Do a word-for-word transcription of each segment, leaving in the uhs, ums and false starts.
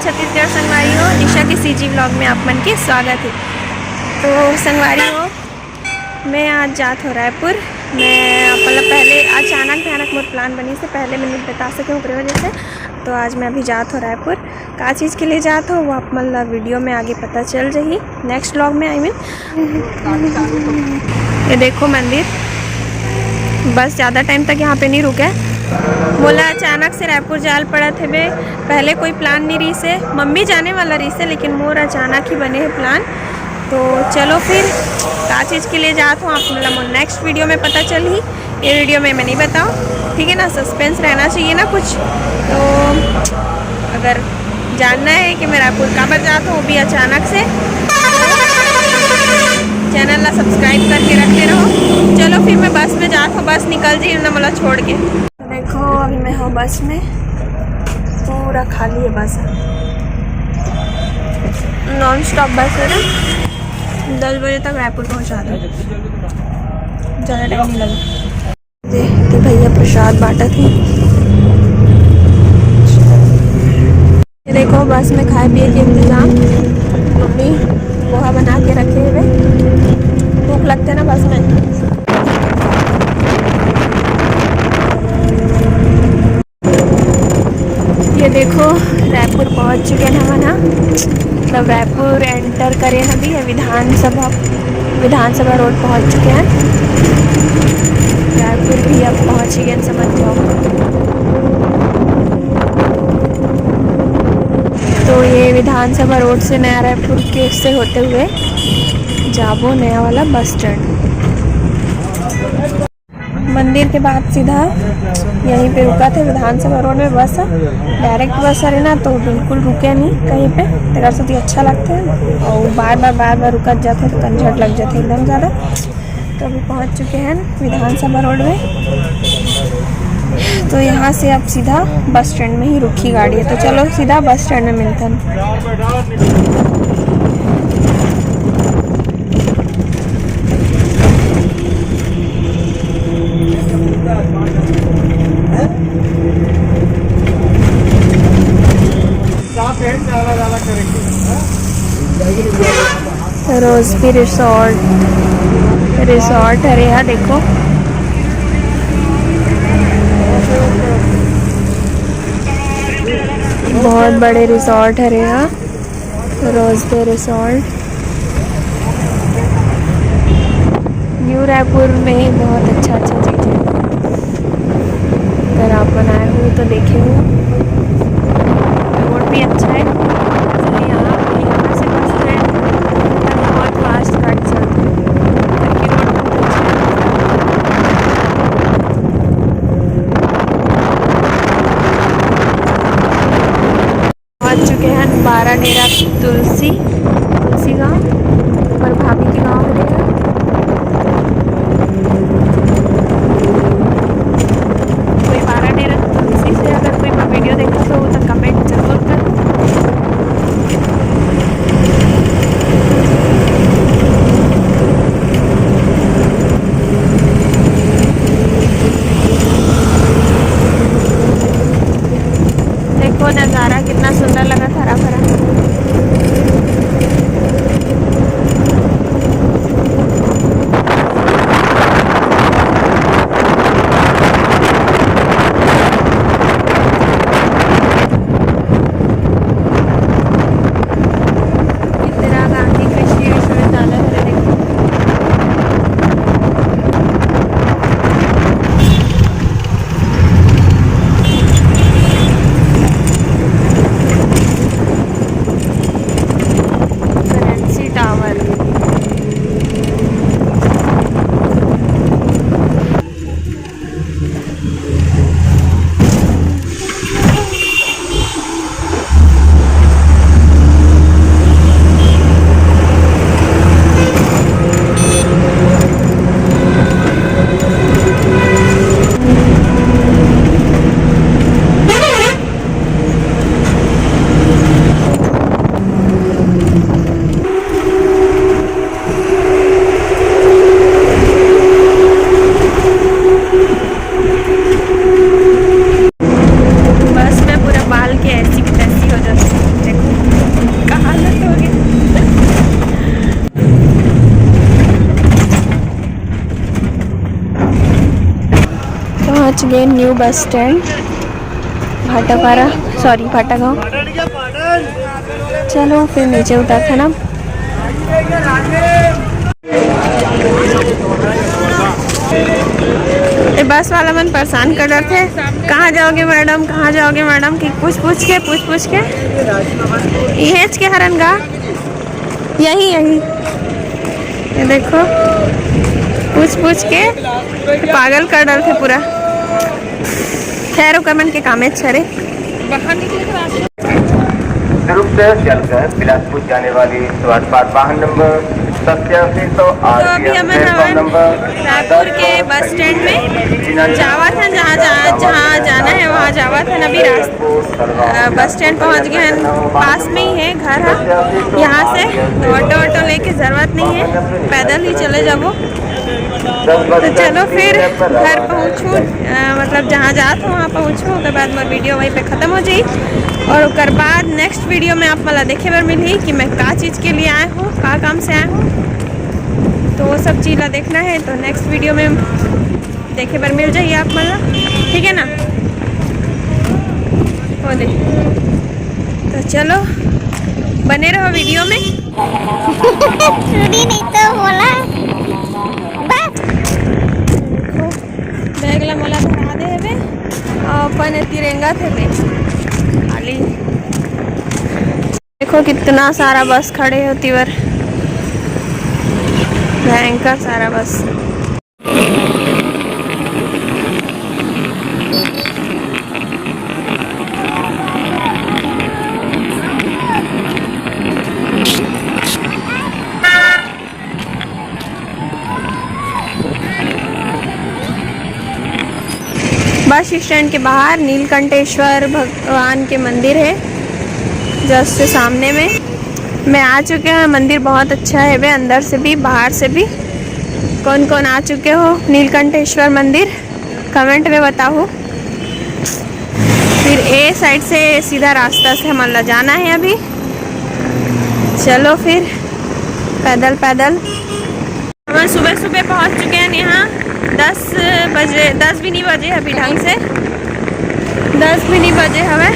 छत्तीसगढ़ संगवारी हो, निशा के सीजी व्लॉग में आप मन के स्वागत है। तो संगवारी हो, मैं आज जात हो रायपुर। मैं मतलब पहले अचानक भयानक मोर प्लान बनी से पहले मैं नहीं बता सके ओकरे वजह से। तो आज मैं अभी जात हो रायपुर। का चीज़ के लिए जात हो वो आप मन ला वीडियो में आगे पता चल जाही, नेक्स्ट व्लॉग में, आई मीन। ये देखो मंदिर, बस ज़्यादा टाइम तक यहाँ पे नहीं रुके। मोला अचानक से रायपुर जाल पड़त हेबे, पहले कोई प्लान नहीं रही से, मम्मी जाने वाला रही से, लेकिन मोर अचानक ही बने है प्लान। तो चलो फिर, का चीज़ के लिए जात हो आप मन ला मोर नेक्स्ट वीडियो में पता चलही। ये वीडियो में मैं नहीं बताऊँ, ठीक है ना, सस्पेंस रहना चाहिए ना कुछ। तो अगर जानना है कि मैं रायपुर काबर जात हो वो भी अचानक से, चैनल ला सब्सक्राइब करके रखे रहो। चलो फिर मैं बस में जात हो, बस निकल जाही ना मोला छोड़ के। तो देखो अभी मैं हूँ बस में, पूरा खाली है बस, नॉन स्टॉप बस है ना, दस बजे तक रायपुर पहुँचा दो, ज़्यादा टाइम नहीं लगा। ये भैया प्रसाद बांटत हे। ये देखो बस में खाए पिए के इंतजाम, मम्मी पोहा बना के रखे हुए, भूख लगते ना बस में। ये देखो, रायपुर पहुंच चुके हैं हमन ह। मतलब रायपुर एंटर करे हन अभी, ये विधानसभा, विधानसभा रोड पहुंच चुके हैं। रायपुर भी अब पहुंच ही गए समझ जाओ। तो ये विधानसभा रोड से नया रायपुर के से होते हुए जाबो नया वाला बस स्टैंड। मंदिर के बाद सीधा यहीं पे रुका थे विधानसभा रोड में बस, डायरेक्ट बस हरे ना, तो बिल्कुल रुके नहीं कहीं पे, तेकर सेती अच्छा लगते हैं। और बार बार बार बार रुकत जाते तो कंझट लग जाते एकदम ज़्यादा। तो अभी पहुंच चुके हैं विधानसभा रोड में। तो यहाँ से अब सीधा बस स्टैंड में ही रुकी गाड़ी है। तो चलो सीधा बस स्टैंड में मिलते हैं। रोजबी रिसोर्ट, रिसोर्ट हरे हा, देखो बहुत बड़े रिसोर्ट हरे हा। रोजबे रिसोर्ट न्यू रायपुर में ही बहुत अच्छा अच्छा चीज़ है। अगर आप मन आए हो तो देखे हो, रोड भी अच्छा है। यहाँ यहाँ से बस है, बहुत फास्ट गाड़ी चलती है। पहुंच चुके हैं बारा डेरा तुलसी, तुलसी गांव, पर भाभी के गांव है। कोई बारा डेरा तुलसी से अगर कोई वीडियो देखा तो वो तो कमेंट जरूर कर। देखो नज़ारा कितना सुंदर लगा, हरा भरा। पहुंच गए new bus stand Bhatapara, sorry, Bhatagaon. चलो फिर नीचे उतरथन अब। ये बस वाला मन परेशान कर रहे थे, "कहाँ जाओगे मैडम, कहाँ जाओगे मैडम?" कि पूछ पूछ के, पूछ पूछ के। इहेच के हरन गा, यही, यही। ये देखो, पूछ पूछ के पागल कर डालथे पूरा। खैर, ओकर मन के कामे अच्छा रे। दुर्ग से चलकर बिलासपुर जाने वाली सुपरफास्ट वाहन नंबर सत्यासी सौ तो अभी हमन प्लेटफॉर्म हवन नंबर रायपुर के बस स्टैंड में जावत हन, जहाँ, जहाँ, जहाँ जाना है वहाँ जावत हन। अभी रास्ता, अ, बस स्टैंड पहुँच गए हन, पास में ही है घर है यहाँ से, तो ऑटो ऑटो लेके जरूरत नहीं है, पैदल ही चले जाबो। तो चलो फिर घर पहुँचू, अ, मतलब जहाँ जात हो वहाँ पहुँचू, ओकर बाद मोर वीडियो वहीं पे खत्म हो जाई। और ओकर बाद नेक्स्ट वीडियो में आप मन ला देखे बर मिलही कि मैं का चीज़ के लिए आए हूँ, का काम से आए हूँ, तो वो सब चीज़ ला देखना है। तो नेक्स्ट वीडियो में देखे बर मिल जाही आप मन ला, ठीक है ना? हो दे, तो चलो बने रहो वीडियो में। चूड़ी नहीं तो बोला बस। देखो, बैग ला मोला धरा दे हेबे, अउ अपन एती रेंगत हेबे खाली। देखो कितना सारा बस खड़े होती बर, भयंकर सारा बस। बस स्टैंड के बाहर नीलकंठेश्वर भगवान के मंदिर है, जस्ट सामने में। मैं आ चुके हैं, मंदिर बहुत अच्छा है बे, अंदर से भी बाहर से भी। कौन कौन आ चुके हो नीलकंठेश्वर मंदिर, कमेंट में बताओ। फिर ए साइड से सीधा रास्ता से हमन ला जाना है अभी। चलो फिर पैदल पैदल। हमन सुबह सुबह पहुंच चुके हैं यहाँ, दस बजे, दस भी नहीं बजे अभी ढंग से, दस भी नहीं बजे हवे।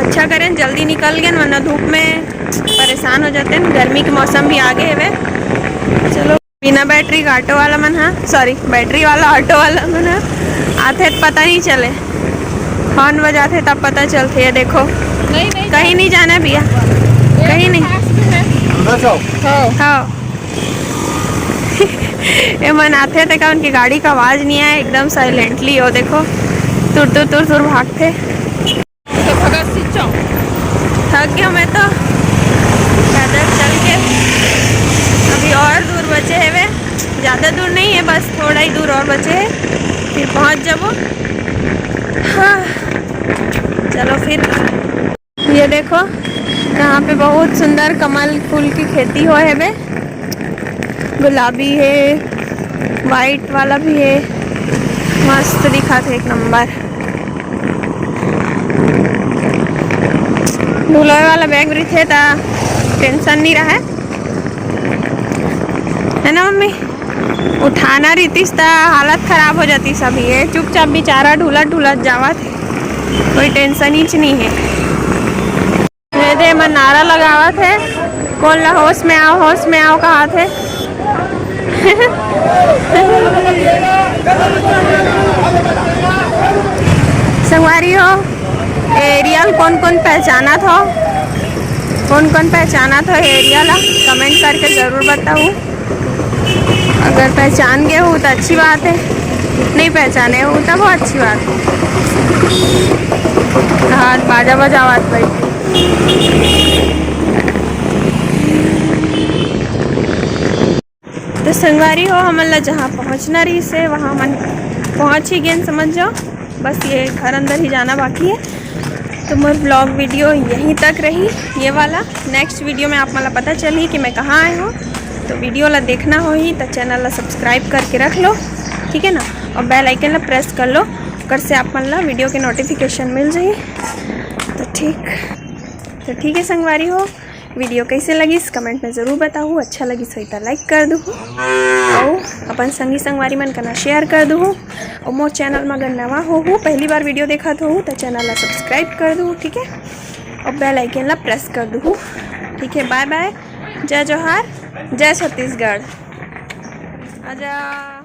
अच्छा करें जल्दी निकल गए, वरना धूप में परेशान हो जाते हैं। गर्मी के मौसम भी आगे हवे। चलो, बिना बैटरी का ऑटो वाला मन हा, सॉरी, बैटरी वाला ऑटो वाला मन हा आथे त पता नहीं चले, हॉर्न बजाथे तब पता चलथे। ये देखो, नहीं, नहीं कहीं नहीं जाना भैया, कहीं नहीं। हाँ। ये मन आथे तेकर उनकी गाड़ी का आवाज नहीं आए, एकदम साइलेंटली। वो देखो, तुर तुर तुर तुर भागथे। तो भगत सिंह चौक। थक गया मैं तो पैदल चल के। अभी और दूर बचे है वे, ज़्यादा दूर नहीं है, बस थोड़ा ही दूर और बचे है, फिर पहुंच जाबो। हाँ, चलो फिर। ये देखो, यहाँ पे बहुत सुंदर कमल फूल की खेती होय हेबे। गुलाबी है, वाइट वाला भी है, मस्त दिखत है एक नंबर। ढुलोय वाला बैग रहिथे त टेंशन नहीं रहे, है ना मम्मी? उठाना रहितिस त हालत खराब हो जाती सभी। ये चुपचाप बेचारा ढुलत ढुलत जावत है, कोई टेंशन ही नहीं है। ये दे मन नारा लगावत है, कोन ला होश में आओ, होश में आओ कहात है। संगवारी हो, एरिया ल कोन कोन पहचानत हो, कोन कोन पहचानत हो एरिया ला, कमेंट करके जरूर बताओ। अगर पहचान गए हो तो अच्छी बात है, नहीं पहचाने हो तब अच्छी बात है। हाँ, बाजा बजावत भाई। तो संगवारी हो, हमन ला जहाँ पहुँचना रहिस हे, वहाँ हमन पहुँच ही गेन, समझ जाओ। बस ये घर अंदर ही जाना बाकी है। तो मोर ब्लॉग वीडियो यहीं तक रही, ये वाला। नेक्स्ट वीडियो में आप मन ला पता चलही कि मैं कहाँ आए हूँ। तो वीडियो ला देखना होही तो चैनल ला सब्सक्राइब करके रख लो, ठीक है ना, और बेल आइकन ला प्रेस कर लो, ओकर से आप मन ला वीडियो के नोटिफिकेशन मिल जाही। तो ठीक, तो ठीक है संगवारी हो, वीडियो कैसे लगिस, कमेंट में जरूर बताहू। अच्छा लगिस होही त लाइक कर दुहू, अउ अपन संगी संगवारी मन कना शेयर कर दुहू। अउ मोर चैनल में अगर नवा होहू, पहली बार वीडियो देखत होहू, त चैनल ला सब्सक्राइब कर दुहू, ठीक है, अउ बेल आइकन ला प्रेस कर दुहू, ठीक है। बाय बाय, जय जोहार, जय छत्तीसगढ़। आजा।